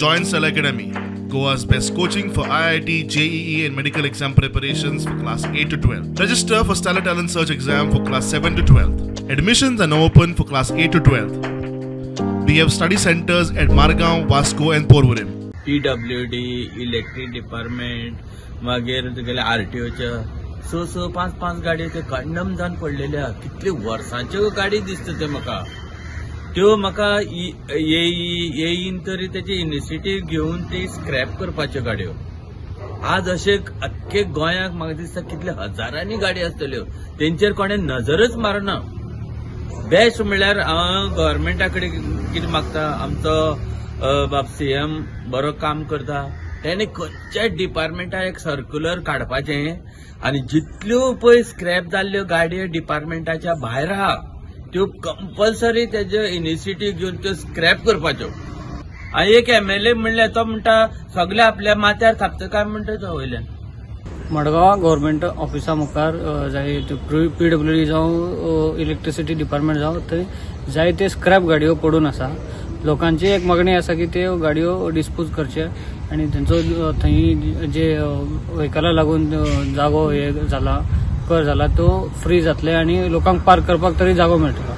Join Stellar Academy, Goa's best coaching for IIT, JEE and medical exam preparations for class 8 to 12. Register for Stellar Talent Search exam for class 7 to 12. Admissions are now open for class 8 to 12. We have study centers at Margao, Vasco and Porvorim. PWD, electric department, मागीर तुगेले आरटीओच्या स स पांच पांच गाडयो त्यो condemn जावन पडलेल्यो आहा. कितले वर्सांच्यो गाडी दिसता त्यो म्हाका, त्यो म्हाका येईन तरी तेची इनिशिएटीव घेवन ती स्क्रॅप करपाच्यो गाडयो. आज अशे अख्खे गोंयाक म्हाका दिसता कितले हजारांनी गाडी आसतल्यो, तेंचेर कोणें नजरच मारना. बेस्ट म्हणल्यार हांव गव्हर्मेंटा कडेन कितें मागता, आमचो बाब सीएम बरो काम करता, तेणे खंयच्याय डिपार्टमेंटाक एक सर्क्युलर काडपाचें आनी जितल्यो पळय स्क्रॅप जाल्ल्यो गाडयो डिपार्टमेंटाच्या भायर आहा त्यो कंपल्सरी तेज्यो इनिशिएटीव घेवन त्यो स्क्रॅप करपाच्यो. आनी एक एमएलए म्हणल्यार तो म्हणटा सगळे आपल्या माथ्यार थापता काय म्हणटा तो वयल्यान. मडगांव गव्हर्मेंट ऑफिसा मुखार जाय पीडब्ल्यूडी जावं इलेक्ट्रिसिटी डिपार्टमेंट जावं थंय जायते स्क्रॅप गाडयो पडून आसा. लोकांची एक मागणी आसा की त्यो गाडयो डिस्पोज करचे आनी तेंचो थंय जे व्हेकला लागून जागो हे जाला कर जाला तो फ्री जातले आनी लोकांक पार्क करपाक तरी जागो मेळटलो.